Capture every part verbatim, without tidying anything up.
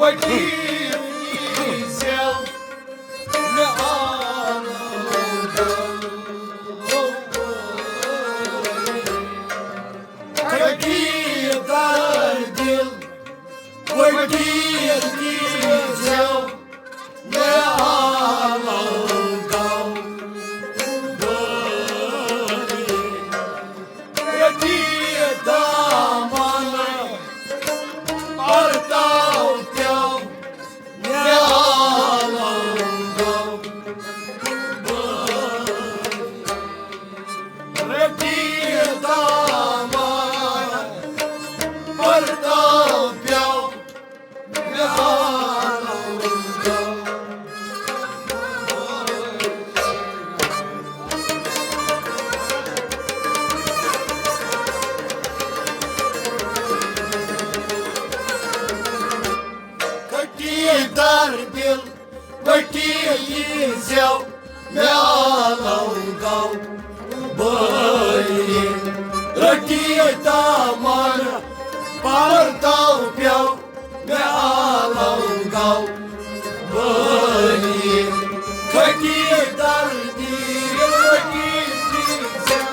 پٹی زیو مےٚ آو کٹی دار دل، پٹی زیو مےٚ آو گم۔ پٹی دامن پرتاو پیو مےٚ آو گم۔ رٔٹی دامن پرتاو پیو مےٚ آو گم۔ کٹی دار دل، پٹی یی زیو مےٚ آلو گو۔ بٲیی رٔٹی دامن پرتاو پیو مےٚ آلو گو۔ بٲیی کھٹی دردی رٔٹی زیو۔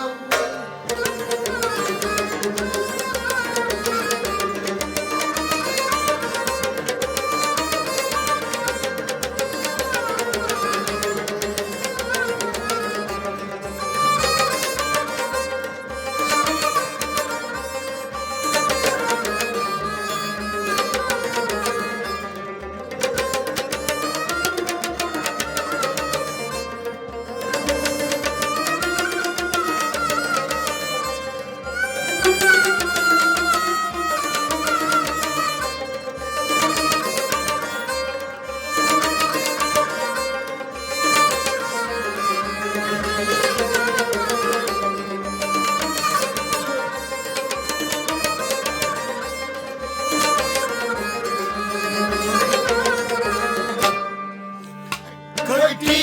کھٹی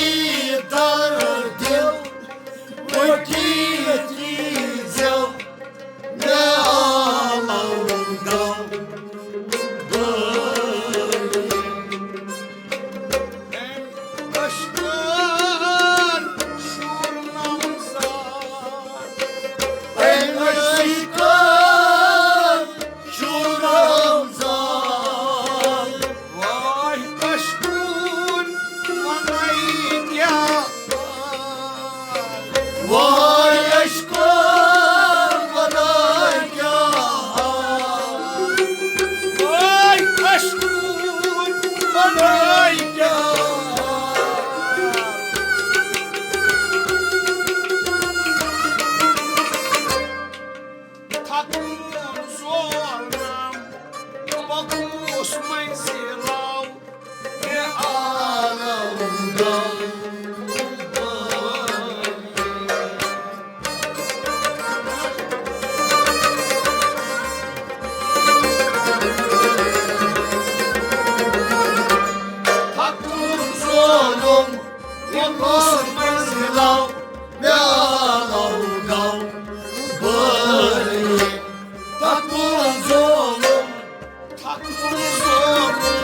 دردیو، کھٹی چیزیو، مےٚ آلو گم۔ کشتار شور نمزار، اے کشتار شور نمزار۔ واے کشتون ونائی کیا؟ واے اشکو ونائی کیا؟ واے کشتون ونائی کیا؟ تھکون زورنم، پکوس منزلو۔ تھکُن ظولُم، تھکُن ظولُم،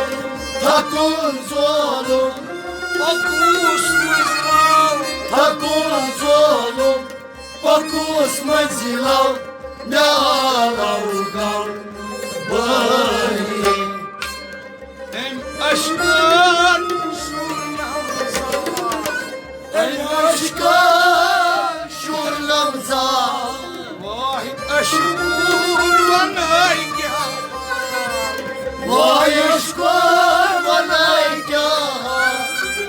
تھکُن ظولُم، پکوس منزلو۔ تھکُن ظولُم، پکوس منزلو، مےٚ آلو گم بٲری۔ أمۍ اشکن شُر نمزار۔ أمۍ اشکن شُر نمزار۔ واے اشکن ونائی کیا؟ واے اشکن ونائی کیا؟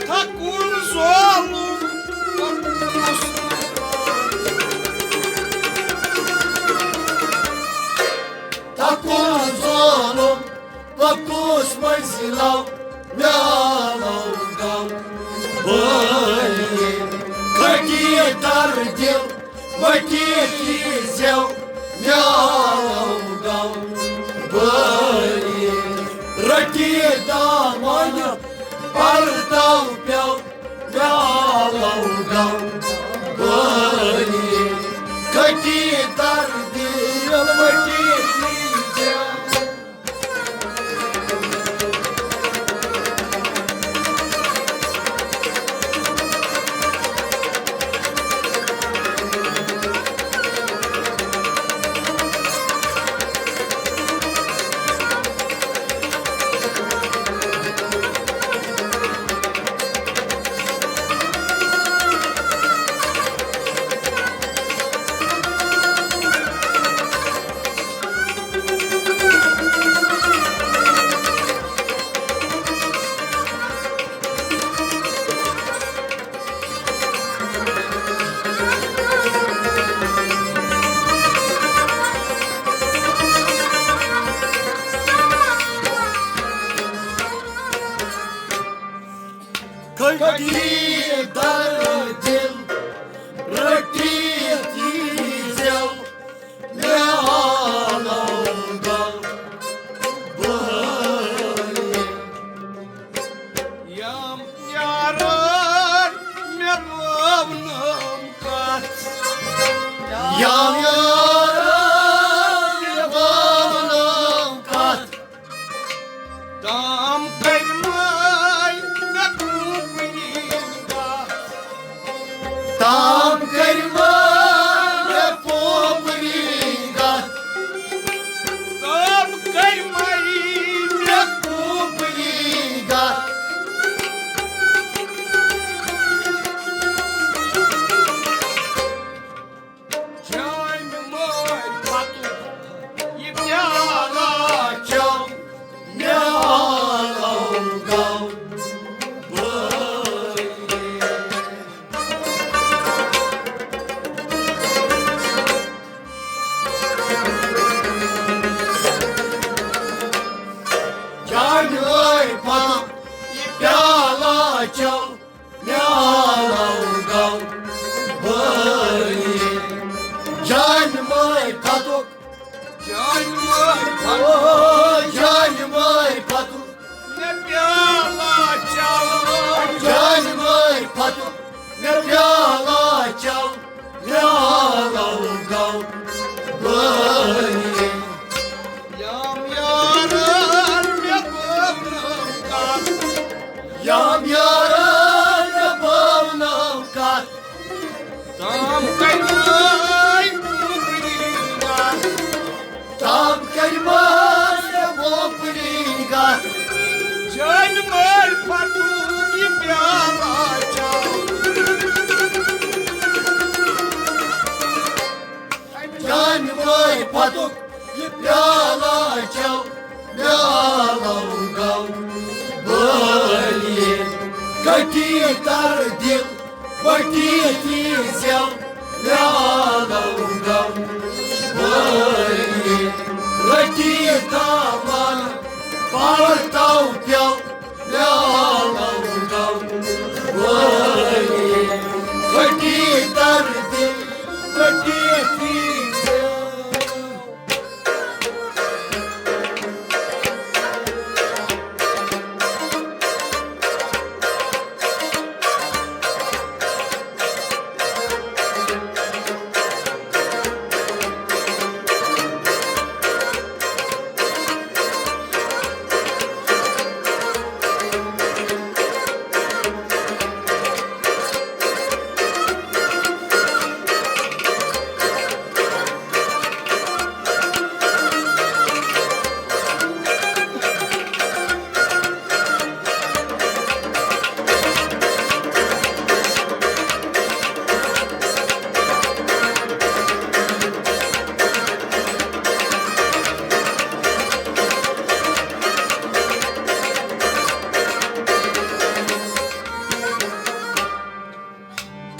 تھکُن ظولُم، تھکُن ظولُم، پکوس منزلو، مےٚ آلو گم بٲری۔ کھٹی دردیو، مٹی چیزیو، مےٚ آلو گم بٲری۔ رٔٹی دامن پردو پیو، مےٚ آلو گم بٲری۔ کھٹی دردیو، مٹی چیزیو۔ کٔٹھی در دِل رٔٹِتھ ییٖزیو مےٚ آلو گل بٲیِن۔ یام یارن مےٚ بٲونٲم کتھ۔ یام یارن مےٚ بٲونٲم کتھ۔ تام کٔرۍ مٲے مےٚ کُنی کتھ۔ تام کٔرۍ مٲے مےٚ کُنی کتھ۔ تام کٔرۍ مٲے مےٚ کُنی کتھ۔ چانہِ مٲلۍ پتُک یہِ پیالہ چٮ۪و، مےٚ آلو گل بٲیِن۔ چانہِ مٲلۍ پتُک یہِ پیالہ چٮ۪و، مےٚ آلو گل بٲیِن۔ جانہِ مٲلۍ پتُک، جانہِ مٲلۍ پتُک، او، جانہِ مٲلۍ پتُک، مےٚ پیالہ چٮ۪و۔ جانہِ مٲلۍ پتُک، مےٚ پیالہ چٮ۪و، مےٚ آلو گل بٲیِن۔ یام یارن مےٚ بٲونٲم کتھ۔ یام یارن مےٚ بٲونٲم کتھ۔ تام کٔرۍ مٲے وۄپرِنۍ گتھ۔ تام کٔرۍ مٲے وۄپرِنۍ گتھ۔ جانہِ مٲلۍ پتُک یہِ پیالہ چٮ۪و۔ جانہِ مٲلۍ پتُک یہِ پیالہ چٮ۪و، مےٚ آلو گل بٲیِن۔ کٔٹھی در دِل وٹی تھی زٮ۪و، مےٚ آلو گل بٲیِن۔ رٔٹی دامن پرتو پٮ۪و، مےٚ آلو گل بٲیِن۔ کٔٹھی در دِل وٹی تھی زٮ۪و۔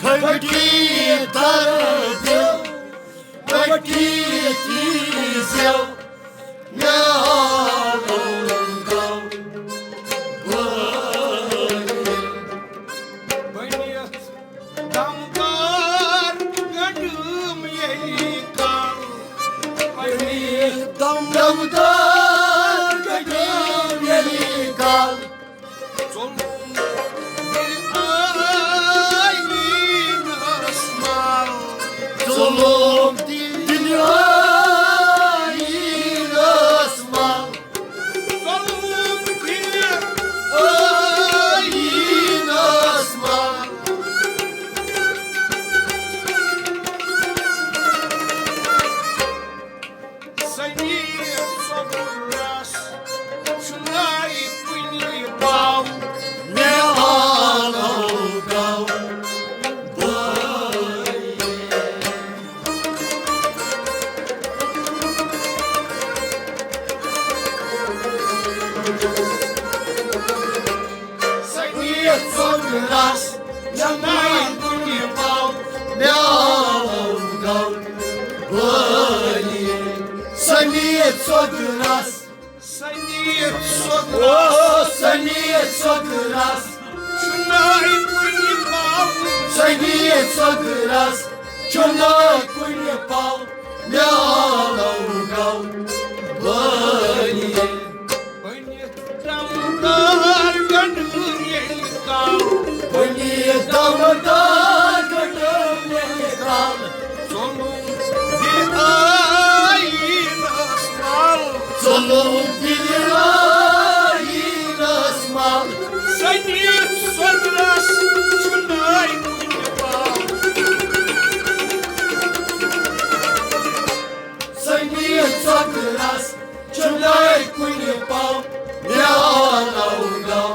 کھٹی درد وٹی تیزیو مےٚ آلو گو بٲیِل۔ بٔنِتھ دمدار گنڈم ییٚلہِ کال۔ بٔنِتھ دمدار گنڈم ییٚلہِ کال۔ ظلم دِل آیینس مل۔ ظلم دِل آیینس مل۔ ظلم دِل آیینس مل۔ سمیر صبرس چھُنہٕ کُنہِ باو۔ مےٚ آلو گو بٲیِل۔ سمیر صبرس چھُنہٕ کُنہِ باو۔ مےٚ آلو گو بٲیِل۔ سمیر صبرس سمیر صبرس۔ او سمیر صبرس۔ چھُنہٕ سنی سۄدرس چھُنہٕ کُنہِ پاو، مےٚ آلو گو بٲنی۔ بٔنِتھ دمدار گنڈٕ ییٚلہِ کال۔ بٔنِتھ دمدار گنڈٕ ییٚلہِ کال۔ ظلم دِل آیینس مل۔ ظلم دِل آیینس مل۔ سنی سۄدرس چھُنہٕ کُنہِ پاو۔ سنی سۄدرس چھُنہٕ کُنہِ پاو، مےٚ آلو گو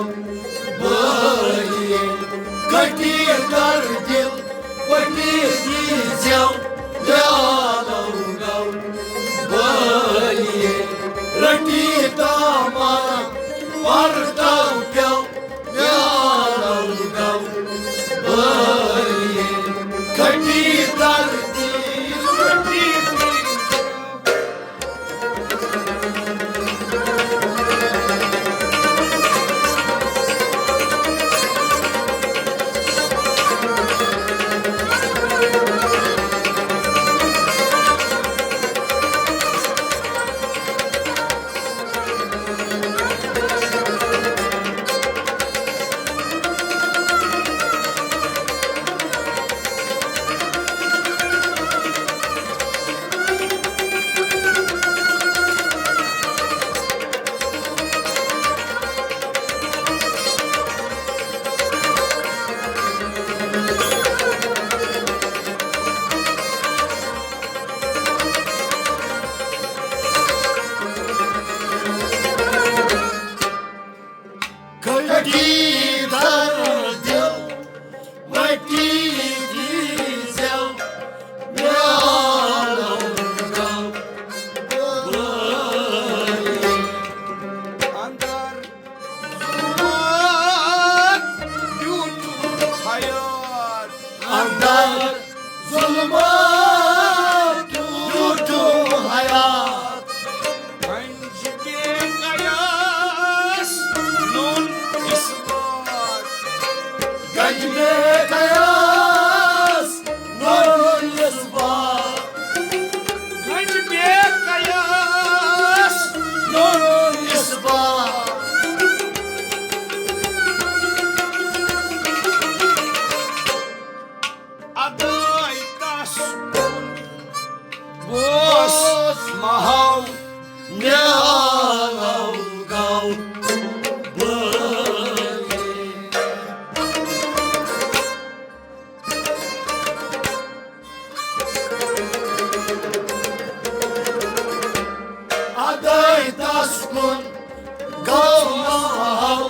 بٲنی۔ کٹی کر دِل، پٹی دیٖزیو، مےٚ آلو گو بٲنی۔ رٹی تاما پرتو پیو، مےٚ آلو گو بٲنی۔ کٹی کر دِل، پٹی دیٖزیو۔ کٹی دردِ وٹی دیٖزیو، مےٚ آلو گو بٲنی۔ اندر ظلمات بیوٗٹھُم حیات۔ اندر ظلمات بیوٗٹھُم حیات۔ گنج بے قیاس نوٚن اثبات۔ گنج بے قیاس نوٚن اثبات۔ گنج بے قیاس نوٚن اثبات۔ اداے تس کُن بوس مہاو، مےٚ آو گاو بٲنی۔ اداے تس کُن گاو مہاو،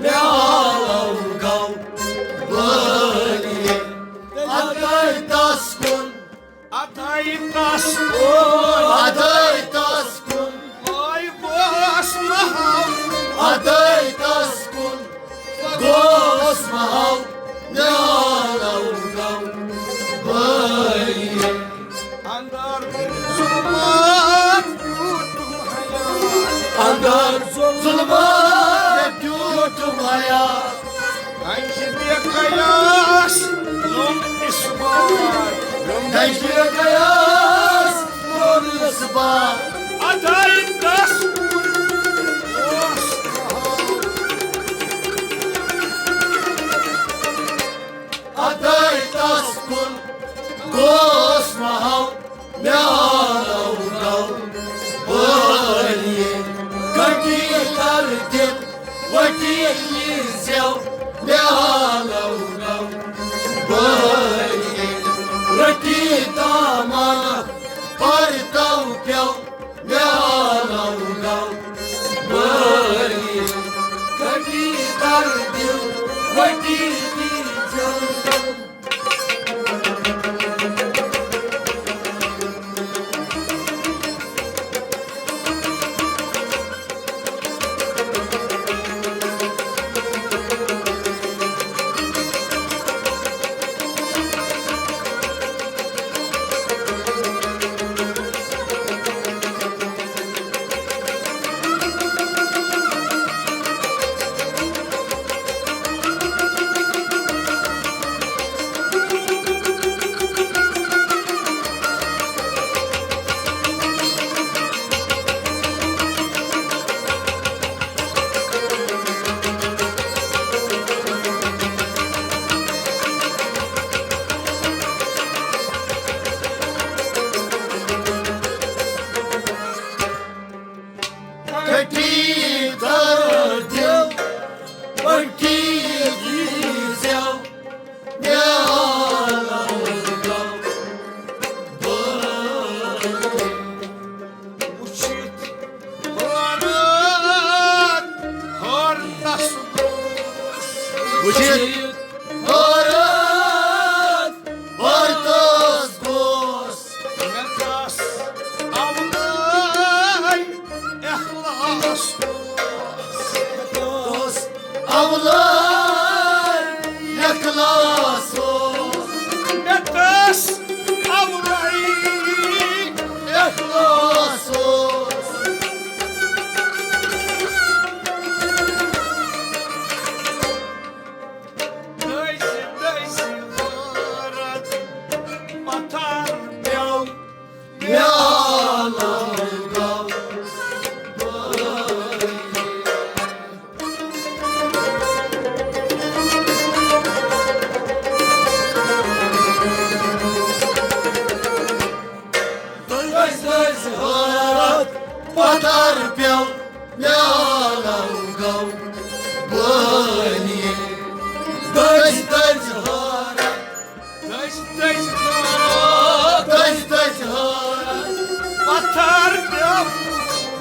مےٚ آو گاو بٲنی۔ اداے تس کُن، اداے تس کُن، اداے تس کُن، آے بوس مہاو، اداے تس کُن۔ گوس مہاو، مےٚ آو گو بٲنی۔ اندر ظلمات بیوٗٹھُم حیات۔ اندر ظلمات بیوٗٹھُم حیات۔ گنج بے قیاس نوٚن اثبات۔ گنج بے قیاس نوٚن اثبات۔ اداے تس کُن گوس مہاو۔ اداے تس کُن گوس مہاو، مےٚ آو گو بٲنی۔ کٹی کر دِل وٹی ییٖزیو، مےٚ آو گو بٲنی۔ رٹی تاما پرتو پیو، مےٚ آو گو بٲنی۔ کٹی کر دِل وٹی ییٖزیو۔ وٕچھِتھ حٲران حٲرتس گوس۔ مےٚ دَس اولے اخلاص اوس۔ مےٚ دَس اولے اخلاص اوس۔ مےٚ دَس اولے اخلاص اوس۔ دٔزۍ دٔزۍ حٲرت پتھر پیوٚو مےٚ لگاو۔ دٔزۍ دٔزۍ حٲرت پتھر پیوٚو مےٚ لگاو بٲنی۔ دٔزۍ دٔزۍ حٲرت، دٔزۍ دٔزۍ حٲرت، دٔزۍ دٔزۍ حٲرت پتھر پیوٚو۔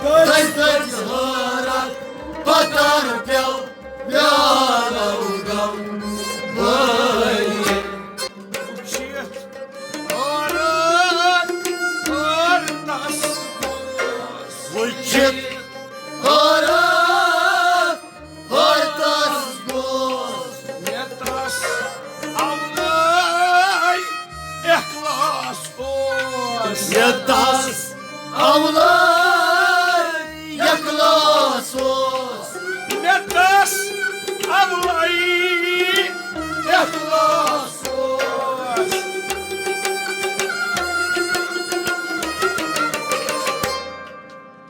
دٔزۍ دٔزۍ حٲرت پتھر پیوٚو مےٚ لگاو بٲنی۔ وٕچھِتھ حٲرت حٲرتس گوس۔ وٕچھِتھ حٲرت حٲرتس گوس۔ مےٚ دَس اولے اخلاص اوس۔ مےٚ دَس اولے اخلاص اوس۔ مےٚ دَس اولے اخلاص اوس۔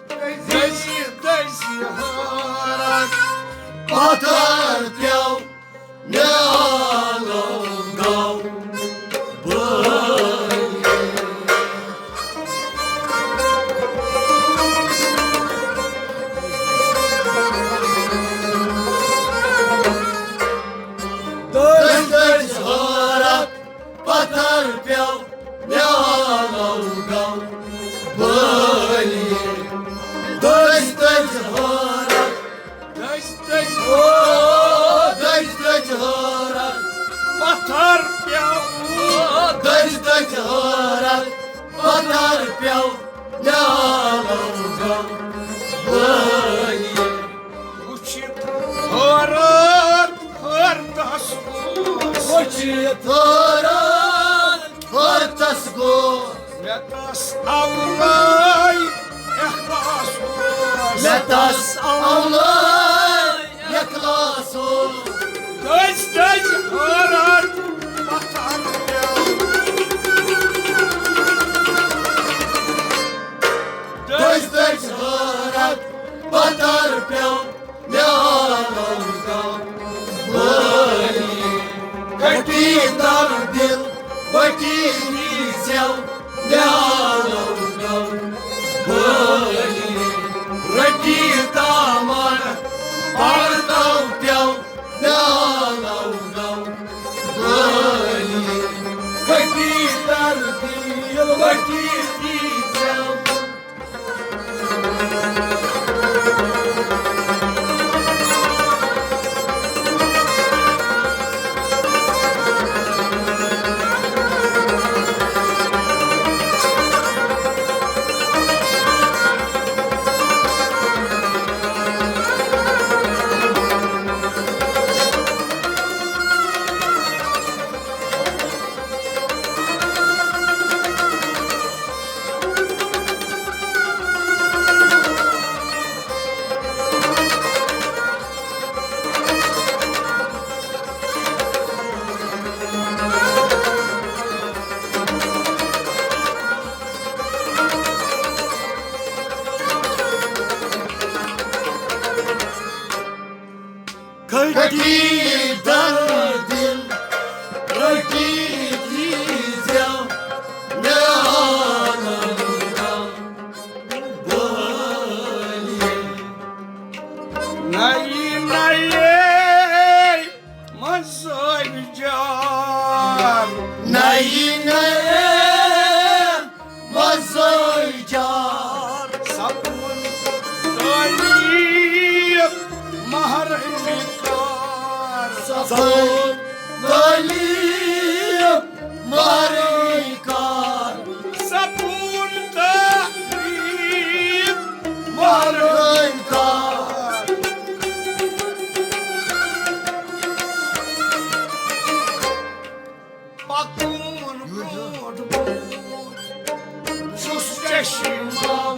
دٔزۍ دٔزۍ حٲرت پتھر پیوٚو مےٚ لگاو بٲنی۔ دٔزۍ دٔزۍ حٲرت پتھر پیوٚو مےٚ لگاو بٲنی۔ دٔزۍ دٔزۍ حٲرت، دٔزۍ دٔزۍ، او، دٔزۍ دٔزۍ حٲرت پتھر پیوٚو۔ دٔزۍ دٔزۍ حٲرت پتھر پیوٚو مےٚ لگاو بٲنی۔ وٕچھِتھ حٲرت حٲرتس گوس۔ وٕچھِتھ حٲرت حٲرتس گوس۔ مےٚ دَس اولے اخلاص اوس۔ مےٚ دَس اولے اخلاص اوس۔ دٔزۍ دٔزۍ حٲرت پتھر پیوٚو۔ دٔزۍ دٔزۍ حٲرت پتھر پیوٚو مےٚ لگاو بٲنی۔ کٹی در دل وٹی نیٖزیو مےٚ لگاو بٲنی۔ رٹی دامن پردو پیوٚو مےٚ لگاو بٲنی۔ کٹی در دل وٹی نیٖزیو۔ کھٹی در دل، کھٹی دیٖزیو مےٚ آنندا بٲنی۔ نَیہِ نَیہِ منٛزٕے جان۔ نَیہِ نَیہِ منٛزٕے جان۔ سپُد تعلیٖم مہرنہِ کار۔ سکون تعلیم مارے کار۔ سکون تعلیم مارے کار۔ پکُن برونٛٹھ برونٛٹھ، چھُس چشمہ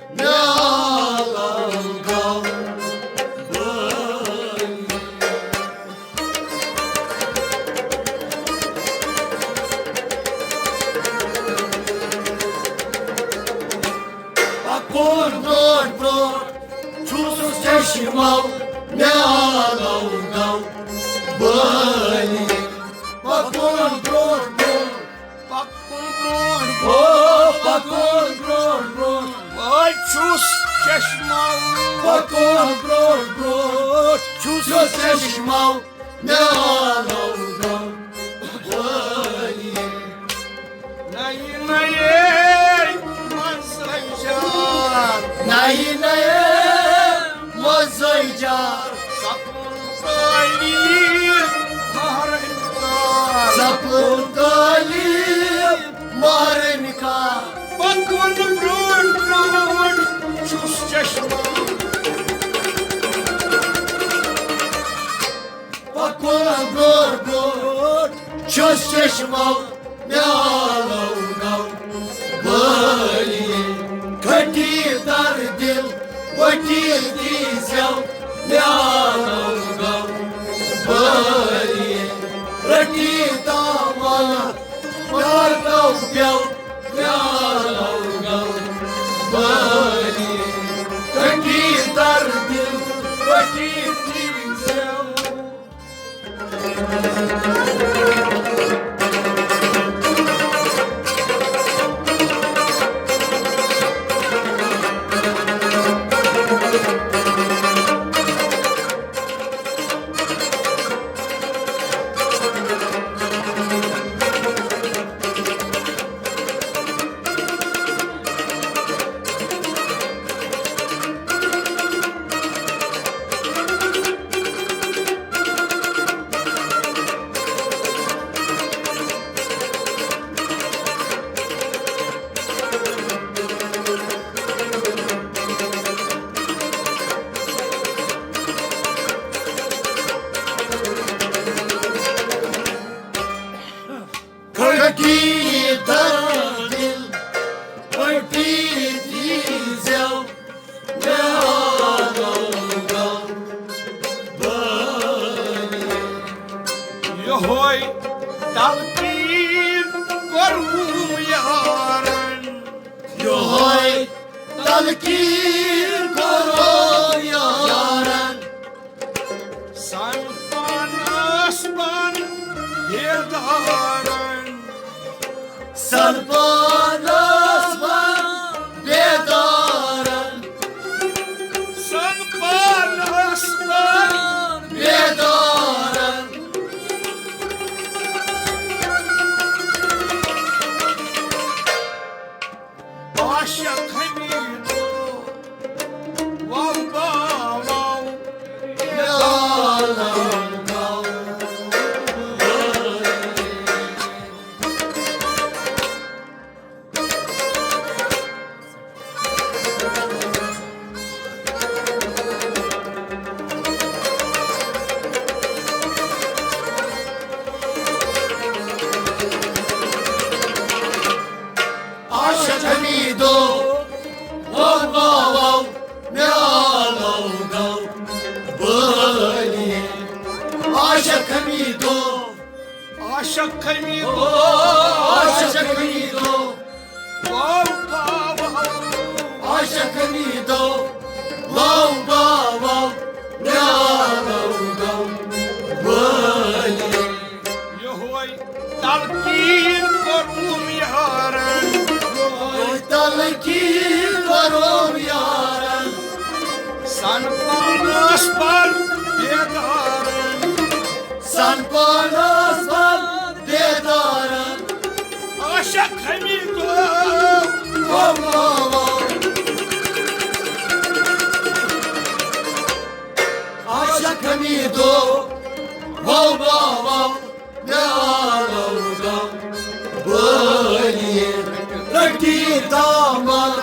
مےٚ عالم گم۔ پکُن برونٛٹھ برونٛٹھ، چھُس چشمو مےٚ عالم گم۔ بٲلی پکُن برونٛٹھ برونٛٹھ، پکُن برونٛٹھ او برونٛٹھ، پکُن برونٛٹھ برونٛٹھ۔ بہٕ چھُس چشمو۔ پکُن برونٛٹھ برونٛٹھ، چھُس چشمو مےٚ عالم گم۔ بٲلی نَیہِ نَیہِ منٛزٕے جار۔ نَیہِ نَیہِ منٛزٕے جار۔ سکوٗن تعلیٖم مہرٕنۍ کار۔ سکوٗن تعلیٖم مہرٕنۍ کار۔ پکُن برونٛٹھ برونٛٹھ چھُس چشمہٕ۔ پکُن برونٛٹھ برونٛٹھ چھُس چشمو مےٚ عالم گم۔ بٲلی کھٹی در دل وٹی دیٖزیو مےٚ عالم گم۔ بٲلی رٹی دامن مارنو پیو مےٚ عالم گم۔ بٲلی کھٹی در دل وٹی دیٖزیو۔ کھڑکی در دل پھٹی دیٖزیو مےٚ عالم گم۔ بٲلی یہوے تلقین کوٚروم یارن۔ یہوے تلقین کوٚروم یارن۔ سن پانس پان بیدارن۔ سن پانس پان بیدارن۔ سن پانس پان بیدارن۔ عاشق حمیدو، واو با واو۔ عاشق حمیدو، واو واو واو، مےٚ عالم گم۔ بٲلی عاشق حمیدو، عاشق حمیدو، عاشق حمیدو، واو با واو۔ عاشق حمیدو، واو با واو، مےٚ عالم گم۔ بٲلی یہوے تلقین کوٚروم یارن۔ یہوے تلقین کوٚروم یارن۔ سن پانس پان بیدارن۔ سن پانس پان بیدارن۔ عاشق حمیدو، واو واو واو۔ عاشق حمیدو، واو واو واو، مےٚ آلو غم وٲلۍ، رٔٹی دامن